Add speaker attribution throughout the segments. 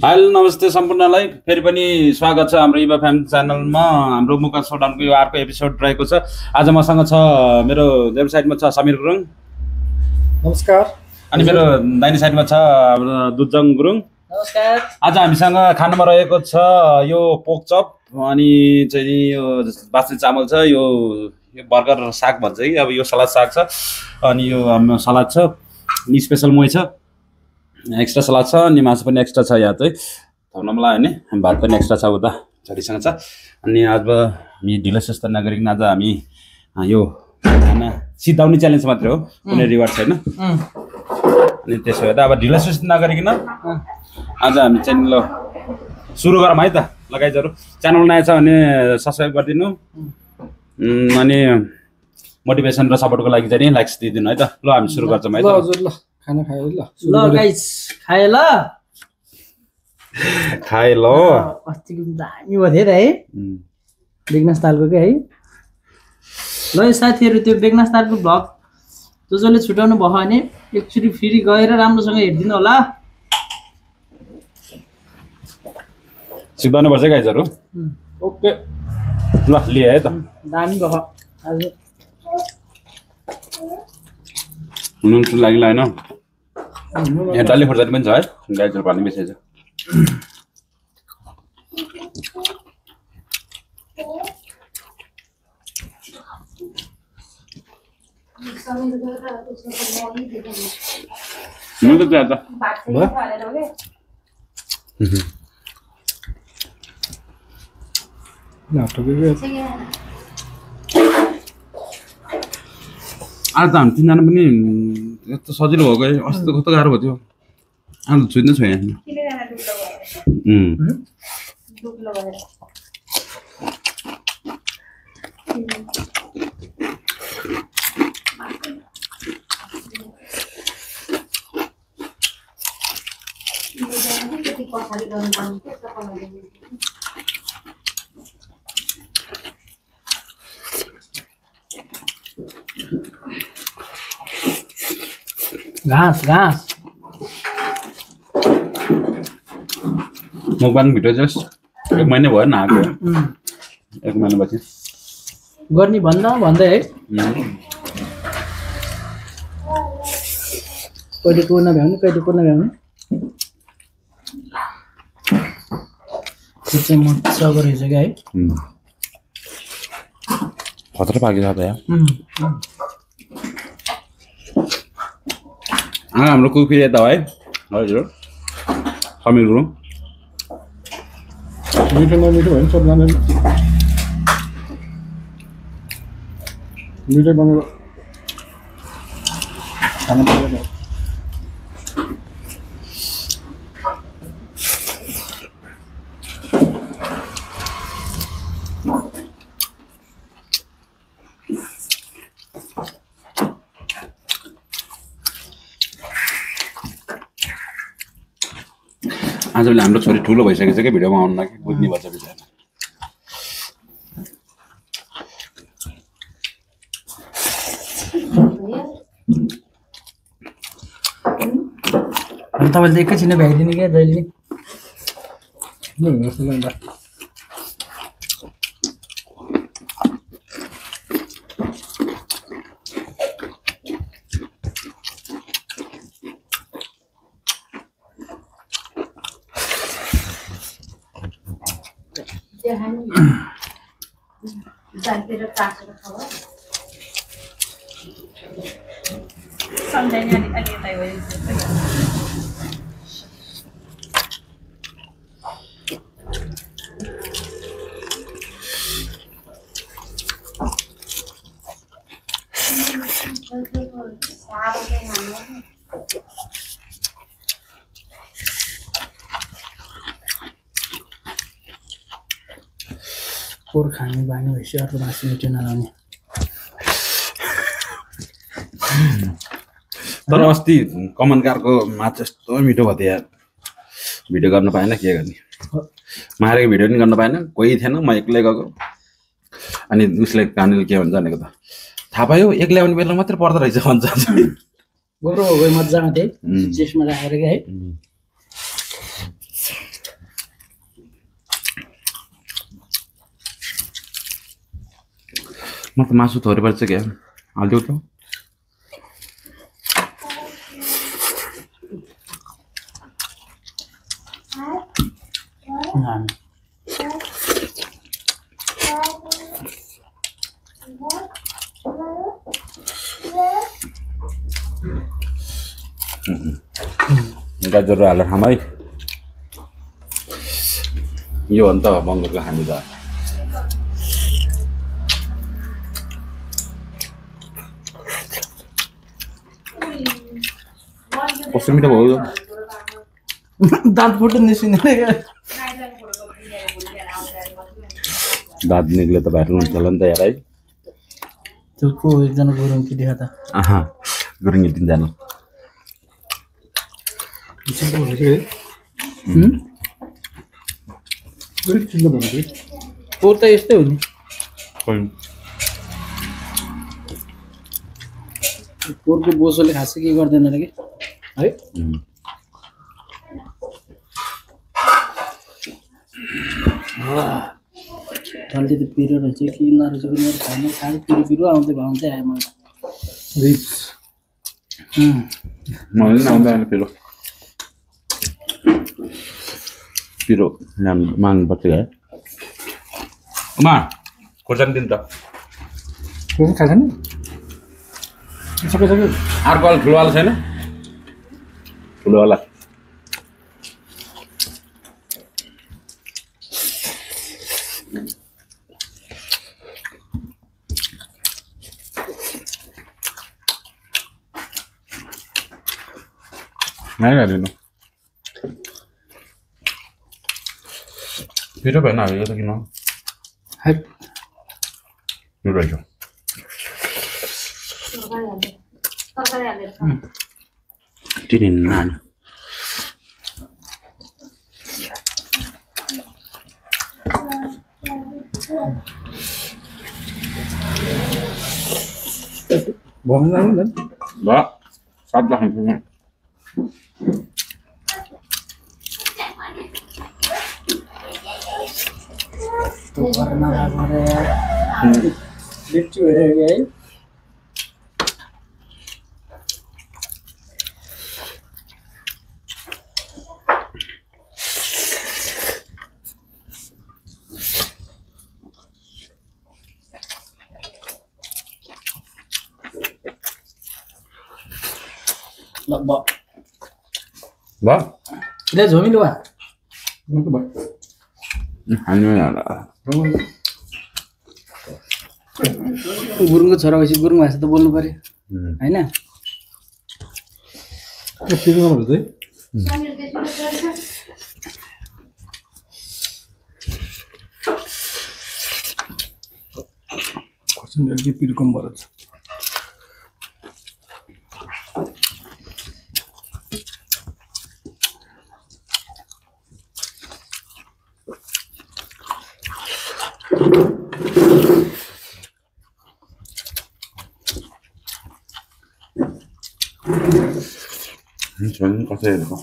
Speaker 1: Hello नमस्ते सम्पूर्णलाई फेरि पनि स्वागत छ हाम्रो युवा फ्यामिली च्यानलमा। हाम्रो मुका सोडानको यो अर्को एपिसोड रहेको छ। आज मसँग छ मेरो लेफ्ट साइडमा छ समीर गुरुङ,
Speaker 2: नमस्कार।
Speaker 1: अनि मेरो दाहिने साइडमा छ दुजङ गुरुङ,
Speaker 3: नमस्कार।
Speaker 1: आज हामीसँग खानामा रहेको छ यो पोक चप, अनि चाहिँ यो बास्मती चामल छ, यो बर्गर साग भन्छ कि, अब यो सलाद साग छ, अनि यो हाम्रो सलाद छ, अनि स्पेसल मोही छ, एक्स्ट्रा सलाद छ, अनि मासु पनि एक्स्ट्रा छ। यहाँ चाहिँ थाउन मलाई होइन, भात पनि एक्स्ट्रा छ, उता छोरीसँग छ। अनि आज हामी ढिलो सुस्त नगरिकन आज हामी यो खाना सिद्धाउने च्यालेन्ज मात्रै हो, कुनै रिवार्ड छैन। अनि त्यसो भए त अब ढिलो सुस्त नगरिकन आज हामी चाहिँ ल सुरु गरौँ है त। लगाइजहरू च्यानल नयाँ छ भने सब्सक्राइब गरिदिनु, अनि मोटिभेसन र सपोर्टको लागि चाहिँ लाइक्स दिइदिनु है त। ल हामी सुरु गर्छौँ है त।
Speaker 2: हजुर ल खाना खायो ल
Speaker 3: गाइस खाए ल
Speaker 1: खाए ल।
Speaker 3: अस्तिको दामी भयो त है, बेगनास तालको के है। ल साथीहरू, त्यो बेगनास तालको भ्लग जसले छुटाउनु भयो भने एकचोटि फेरि गएर राम्रोसँग हेरिदिनु होला।
Speaker 1: सिद्धाउनु पर्छ गाइजहरू।
Speaker 2: ओके
Speaker 1: ल लिए है त।
Speaker 3: दामी भयो आज।
Speaker 1: हुनुहुन्छ लागि होइन, यहाँ डल्ले खोर्सानी पनि छ है, गाइजहरू पानी बेसी छ। हुन्छ त्यहाँ त आज त हामी तिनजना पनि यस्तो सजिलो भएको है, अस्ति त कस्तो गाह्रो भयो त्यो। आज छुइनै छु यहाँ।
Speaker 3: घाँस घाँस
Speaker 1: मुखबाङ भिडियो जस्ट 1 महिना भयो नआएको, 1 महिनापछि
Speaker 3: गर्ने भन्दै है। कहिले को नभ्याउने कहिले को नभ्याउने त्यो चाहिँ मजाको रहेछ क्या है।
Speaker 1: खतरा पाकेको छ त यहाँ। हाम्रो कुक फेरि यता है हजुर समीर गुरुङ।
Speaker 2: मिठो नमिठो भयो नि सबजना मिठो बनाएर खाना पर्दैन।
Speaker 1: आजभोलि हाम्रो छोरी ठुलो भइसकेको छ क्या, भिडियोमा आउनु लागि बुझ्ने भन्छ बिचरा।
Speaker 3: अनि तपाईँले त एकैछिन भ्याइदिने क्या जहिले पोर खाने बानी भएपछि अर्को मासु मिठो नलाउने।
Speaker 1: तर अस्ति कमनकारको माछा यस्तो मिठो भयो थियो यार, भिडियो गर्न पाएन, के गर्ने। मारेको भिडियो पनि गर्न पाएन, कोही थिएन, म एक्लै गएको। अनि उसले कानीले के भन्छ भनेको त थाहा पायो, एक्लै आउने बेला मात्रै पर्दो रहेछ भन्छ।
Speaker 3: गोब्रो गयो मजामा थिएँ चेस्टमा राखेर क्या है।
Speaker 1: म त मासु थोरै पर्छ क्या हालिदेऊ त गाजर हालेर खाम है यो हो नि त बङ्गुरको हामी त कस्तो मिठो भयो
Speaker 3: दाँत फुट्यो निस्किँदैन क्या
Speaker 1: दाँत निक्ले त भाइरल हुन्छ होला नि त यार है
Speaker 3: त्यो को एकजना गुरुङ केटी त
Speaker 1: आहा गुरुङ तिनजना
Speaker 2: चिन्नु भनेको
Speaker 3: पोहोर त यस्तै हो नि पोहोरको बोसोले खासै के गर्दैन र कि है डल्ले त पिरो रहेछ कि नरहेछ पनि मेरो खानु खानु पिरो पिरो आउँदै भाउँदै आयो मलाई
Speaker 2: रिप्स
Speaker 1: मलाई पनि आउँदैन पिरो पिरो माग्नुपर्छ है खोर्सानी दिनु त
Speaker 2: त्यो खान्छ नि सबै सबै
Speaker 1: अर्को वाला ठुलोवाला छैन ठुलोवाला नहीं हालिदिनु पिरो भएन हालेको त किन
Speaker 3: हैट
Speaker 1: पिरो रहेछ टिरिन नानी
Speaker 2: भन्नु न
Speaker 1: ल सात लाख
Speaker 3: तो भर्ना भरे लिट्टी भइरहेको है लगभग
Speaker 1: ल
Speaker 3: ले झोमिलो भा
Speaker 2: त भयो
Speaker 1: हामी
Speaker 3: गुरुङको छोरा भएपछि गुरुङ भाषा त बोल्नु पर्यो हैन
Speaker 2: पिरो नभए चाहिँ खोर्सानी पिरो कम भएर छ
Speaker 1: 저는 어떻게 해야 될까?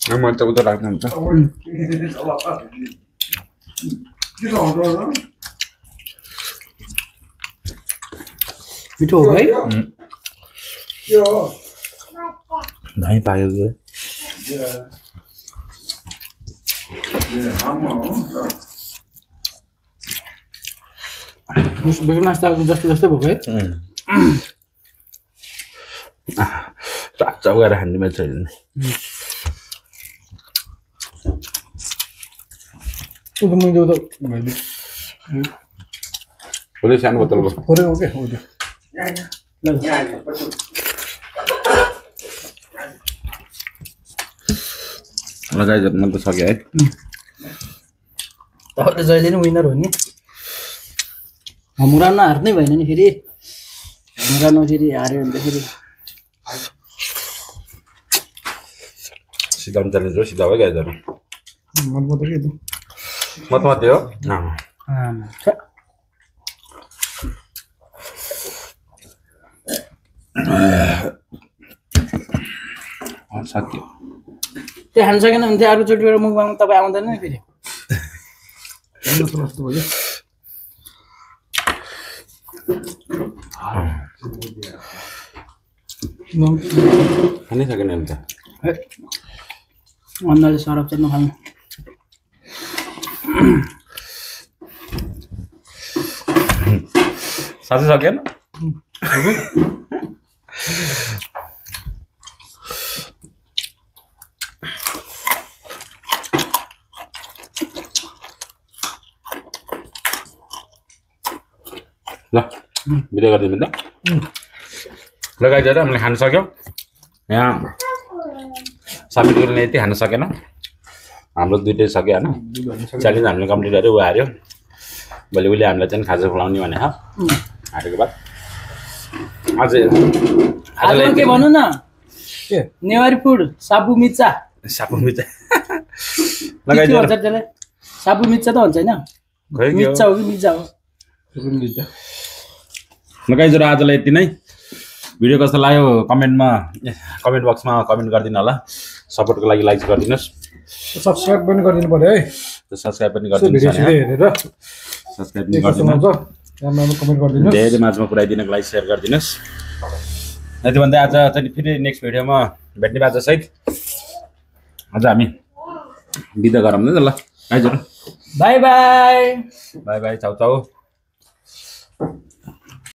Speaker 1: 한번 또 오더라 남자.
Speaker 3: मिठो हो है
Speaker 1: 많이 봐요 그거.
Speaker 3: बेग नास्ताको जस्तो जस्तै भएको है
Speaker 1: 쫙쫙 गरेर खाने मान्छे होइन
Speaker 2: मैले त भइदियो
Speaker 1: उसले सानो बोतलको
Speaker 2: फोरेको के हो त्यो
Speaker 1: लगाइज मन त सक्यो है
Speaker 3: तपाईँले जहिले नै विनर हो नि मुरानमा हार्नै भएन नि फेरि मुरानमा फेरि हार्यो भने त फेरि
Speaker 1: सिधा पनि चल्ने सिधा भयो गाइजहरू
Speaker 2: मत के
Speaker 1: मत हो सक्यो
Speaker 3: त्यो खान सकेन भने चाहिँ अर्कोचोटिबाट मुखमा तपाईँ आउँदैन नि फेरि
Speaker 2: जस्तो भयो
Speaker 1: खानै सकेन नि त
Speaker 3: अन्नले सरप चाहिँ नखानु
Speaker 1: साँच्चै सकेन ल बिदा गरिदिनु त लगाइदिएर हामीले खान सक्यौँ यहाँ साबितले यति खान सकेन हाम्रो दुइटै सक्यो होइन च्यालेन्ज हामीले कम्प्लिट गरेर ऊ हार्यो भोलि उसले हामीलाई चाहिँ खाजा खुवाउने भने हारेको बाद आज
Speaker 3: आजमा के भन्नु न
Speaker 2: के
Speaker 3: नेवारी फुड साबु मिर्चा
Speaker 1: सापु मिर्चा
Speaker 3: के
Speaker 1: लगाइदिएर
Speaker 3: भन्छ त्यसलाई साबु मिर्चा त भन्छ होइन
Speaker 1: खै के
Speaker 3: मिर्चा हो कि मिर्चा हो
Speaker 1: लगाइदिएर आजलाई यति नै भिडियो कस्तो लाग्यो कमेन्ट बक्समा कमेन्ट गरिदिनु होला सपोर्टको लागि लाइक गरिदिनुहोस्
Speaker 2: सब्सक्राइब पनि गरिदिनु पर्यो है
Speaker 1: सब्सक्राइब पनि
Speaker 2: भिडियो
Speaker 1: गरिदिनुहोस्
Speaker 2: सिधै हेरेर
Speaker 1: सब्सक्राइब पनि गरिदिनु
Speaker 2: राम्रो कमेन्ट गरिदिनु
Speaker 1: धेरै माझमा पुऱ्याइदिनको लागि सेयर गरिदिनुहोस् यति भन्दै आज चाहिँ फेरि नेक्स्ट भिडियोमा भेट्ने बाजासहित आज हामी बिदा गरौँ न त ल आइज
Speaker 3: bye bye
Speaker 1: bye bye ciao चाउ